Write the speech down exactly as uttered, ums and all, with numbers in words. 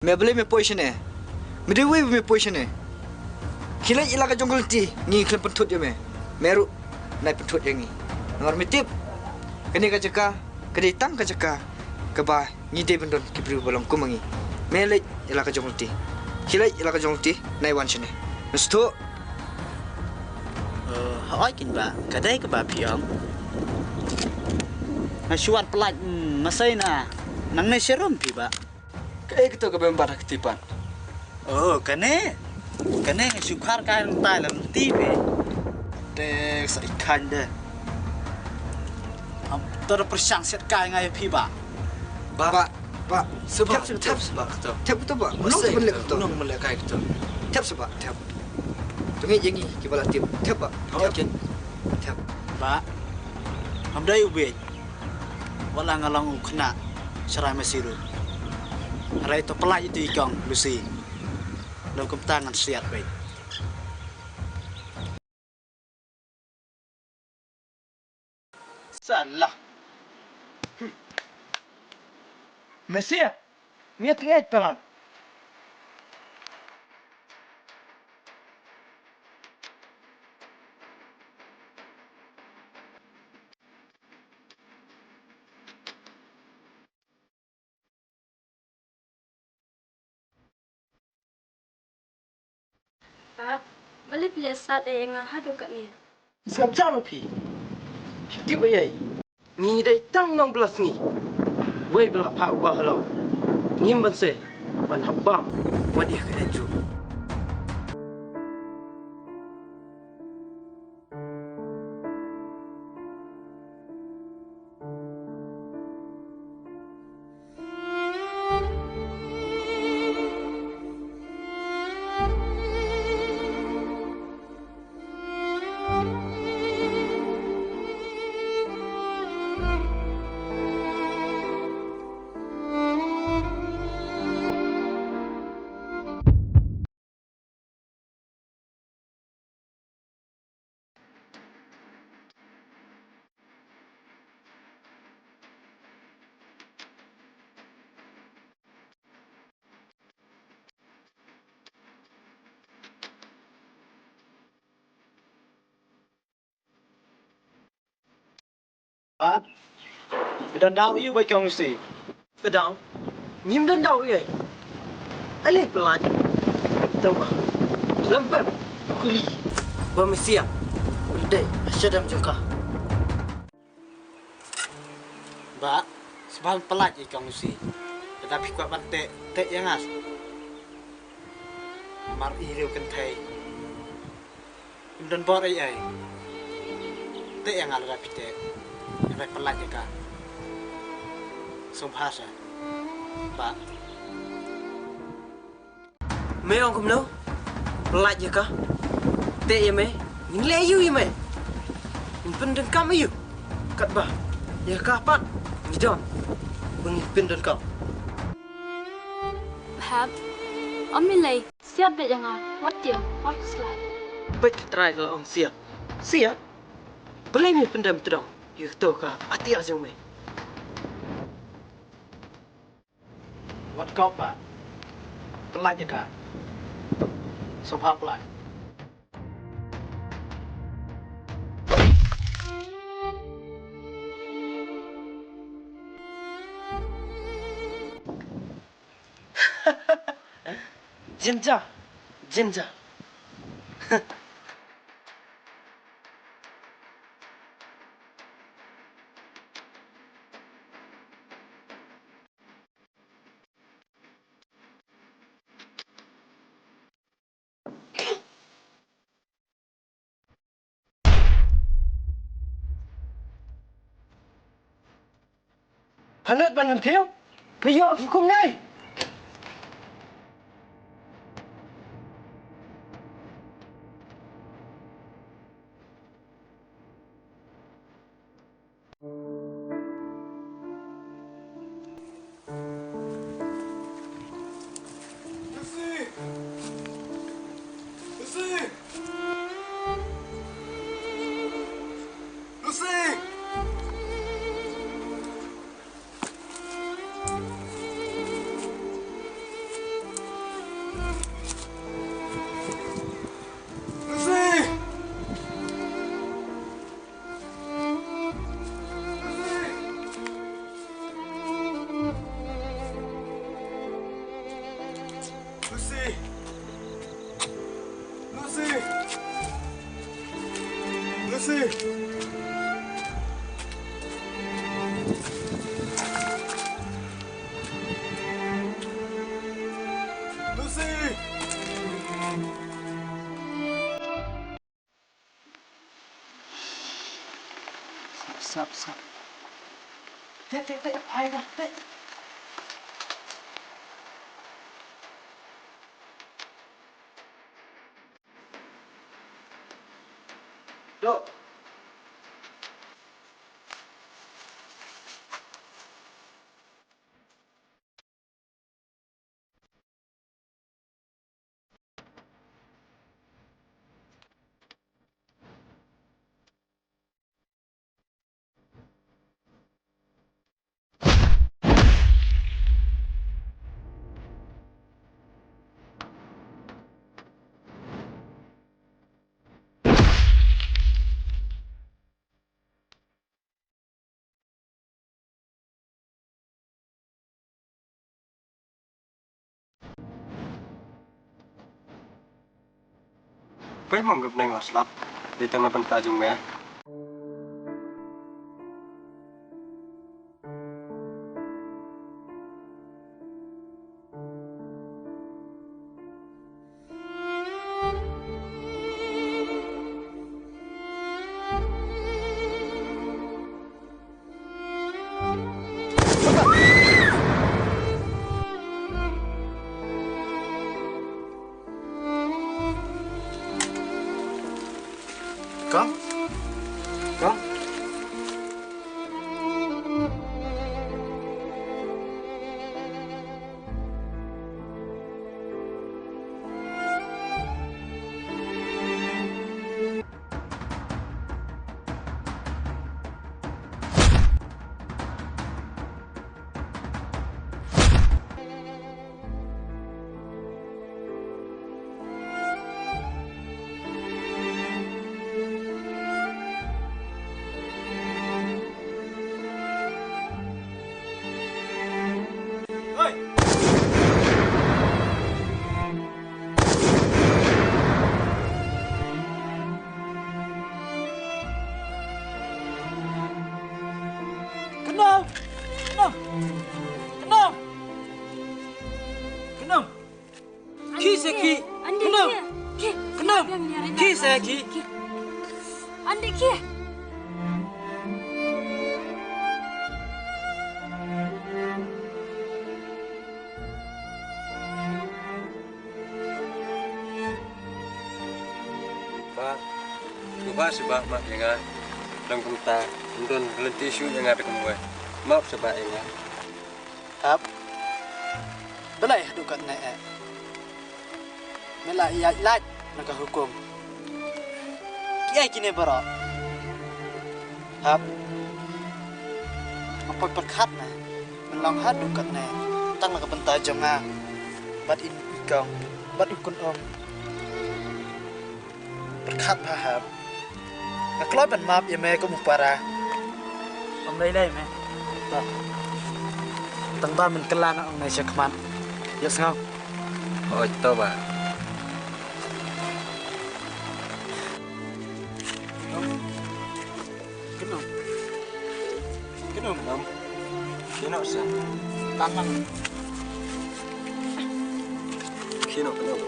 Me balei me poi shane? Me dei uwei ba me poi shane? Khie leit ïa la ka jong ka lynti, ngi khlem pynthut ïa me. Me ruh nai pynthut ïa ngi. Namar me tip, kane ka jaka ka dei tang ka jaka kaba ngi dei ban don ki briew ba long kum ma ngi. Me leit ïa la ka jong ka lynti. Khie leit ïa la ka jong ka lynti, nai wan shane. Me sngewthuh? Eh, hooid keiñ bah, ka dei kaba phi ong. Nga shu wan pyllait, mm, masai na. Nangne sharum phi bah. Kaei kato kaba em bad ha ka kti pat? Oh, kane. Kane nga shu khar kai nang tai la lynti phi. Te sa i khan de. Am to da pyrshang siat kai nga ïa phi bah. Bah, bah, bah. Thep, thep, thep, thep. Bah, kato. Thep kato bah. Nong te ban leh kato. Nong ban leh kai kato. Thep sa bah, thep. To ngeit ïa ngi kiba la tip. Thep bah. Oh, thep. Thep. Bah. Ngam dei u bieit. Wat la nga long u khynnah sharai masi ruh. Hynrei to pyllait ïa tu i kong Lucy. Long kumta ngan siat beit. Salah. Mesia, ngi tngeit palat. Pap, balei phi leh sat ïa nga haduh katne? Sngap jam phi. Phi tip ïa i. Ngi dei tang nong blas ngi. Wei bla pha u ba halor. Ngim ban se ban hap bam. Wat ïa ka ju. Ba, ba don daw ïa u ba kong si. Ba daw. Ngim don daw ïa. Ale pelan. Tahu ba. Lempar. Kuli. Ba mesiang. Dei, asyadam jong ka. Ba, sbal pelat ïa kong si. Tetapi kuat ban te, te ïa ngas. Mar i riu kentai. Im don bor ei ei. Te ïa nga lada phi te. Rai pelat ïa ka. Sum bha sha. Ba. Me ong kumno? Pelat ïa ka. Te ïa me. Ngin leh ïa u ïa me. Ngin pyndonkam ïa u. Katba ïa ka pat ngi don. Ba ngin pyndonkam. Hap. Om milei. Siat beit ïa nga, wat tieng, wat slai. Beit ka trai ka la ong siat. Siat? Balei me pyndem tdong ïa kato ka atiar jong me? Wat kop ba. Pynlait ïa ka. Sngewbha pynlait. Jinja, jinja. Hanat ban ngam theu. Phi ïoh ki kum nai. Lucy! Lucy! Lucy! Lucy! Lucy! Lucy! Lucy! Lucy! Sap, sap, sap. Te, te, te, ai dah, te. Dok. Pei mo nga bneng nga slap. Dei tang na bynta jong me. Kong? Kong? Kynnoh! Kynnoh! Kynnoh! Kynnoh! Khie se khie! Kynnoh! Kynnoh! Khie se khie! Ande khie! Bah, sngewbha seh bah map ïa nga. Dang kumta, ym don lynti shuh ïa nga da kumwei. Map seh bah ïa nga. Hap. Balei haduh katne eh? Me la ïaid lait na ka hukum. Kiei kine baroh? Hap. Nga poi pyrkhat ne, me long haduh katne tang na ka bynta jong nga bad i kong bad u khun um. Pyrkhat bha hap. Nga kloi ban map ïa me kum u para. Ym lei lei me. Tang ba men kylla nga ong ne sha khmat. Ïa sngaw. Oi to ba. Kynnoh. Kynnoh. Kynnoh. Kynnoh sa. Tan lang. Kynnoh, kynnoh.